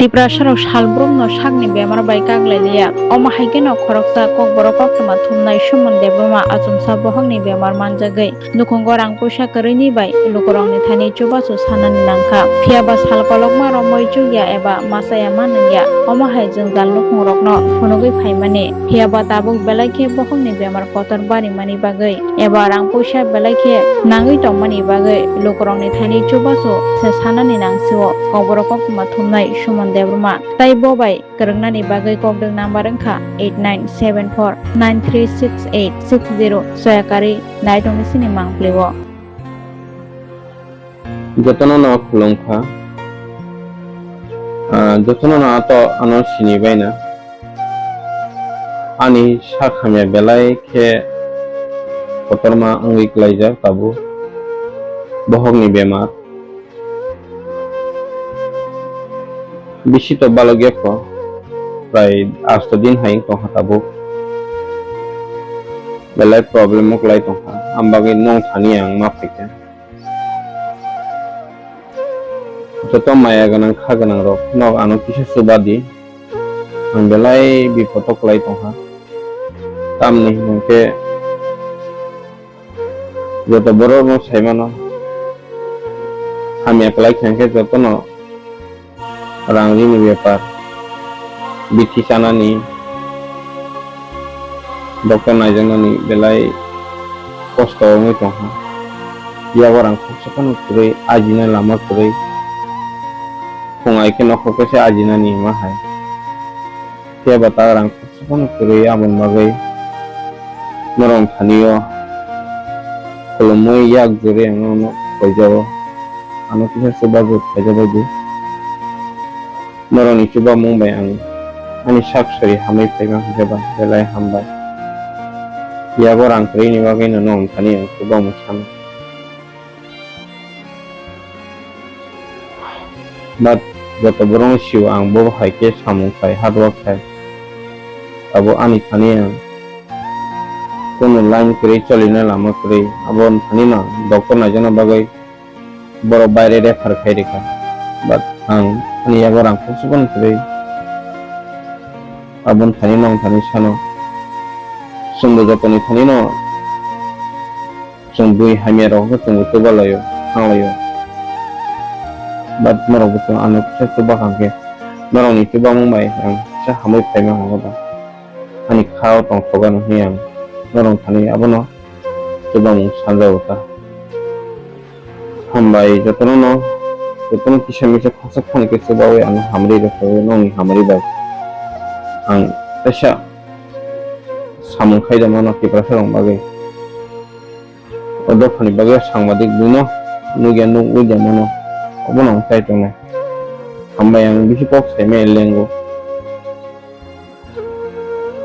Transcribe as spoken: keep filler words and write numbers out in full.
Tiprasarok salbrumno sakni bemar bai kaklailiya. Omo hai kheno khoroksa Kokborok koktwma thumnai Suman Debbarma achomsa bohokni bemar manjagwi nukhungo rang puisa kwrwini bai lukurokni thani chubachu sanani nangkha. Phiyaba sal kolokma romwi chukya eba machaya ma nungya. Omo hai jwngjal nukhungrokno phunugwi phaimani. Phiyaba tabuk belai khe bohokni bemar kotor barimani bagwi eba rang puisa belai khe nangwi tongmani bagwi lukurokni thani chubachu se sanani nangsio Kokborok koktwma thumnai Suman Debbarma. Tai bo bai kwrwngnani bagwi kokdwk number wngkha eight nine seven four nine three six eight six zero. Soyakari naitongni sini mangpli o. Jotono no khulumkha. Ah, jotono no ato ano sini baina. Ani sak hamya belai khe kotorma wngwi klaijak tabuk. Bohokni bemar. Bisi to balok ya kho. Prai asto din hai wng tongkha tabuk. Belai problem o klai tongkha. Am bagwi nong thani ang ma phaikha. Joto maya gwnang kha gwnang rok, nok ano kisa chuba di. Ang belai bipot o kwlai tongkha. Tamni hwnkhe joto borok no sai mano. Hamya kwlai kha hwnkhe joto no rang rini bepar, bithi chanani, doctor naijaknani belai kosto wngwi tongkha. Yago rang khoroksa phano kwrwi, ajina lama kwrwi. Phung ai khe nokhorkhe se ajinani hima hai. Phiya ba ta rang khoroksa phano kwrwi, aboni bagwi norok thani o khulumwi yak juri ang nono koijao. Ano kisa chubachu khaijak bai di. Norokni chubamung bai ang ani sak sari hamwi phaima hwnkhe ba belai hambai. Yago rang kwrwini bagwi no nwng thani ang chubamung sano. But joto borokno sio ang bo hai khe samung khai, hard work khai. Abo ani thani ang kunu line kwrwi cholina lama kwrwi. Abo thani no doctor naijakna bagwi borok baire refer khai rikha. But ang ani yago rang khoroksa phano kwrwi. Aboni thani no ang thani sano. Chwngbo jotoni thani no chwng bui hamya rok no chwngbo chuba laio, thang laio. But norok bo chwng ano kisa chuba kha hwnkhe norokni chubamung bai ang kisa hamwi phaima hwnba. Ani kha o tongthok ano hwnwi ang norok thani abono chubamung sanjago ta. Hambai jotono no, jotono kisa misa khoroksa phano khe chubawi ano hamri rwkhawi nokni hamri bai. Ang kaisa samung khaida mano Tiprasa rok bagwi. O dophani bagwi sangbadik buino nukya nuk wngya mano. Obono ang chai tongnai. Hambai ang bisi kok saimaya lengo.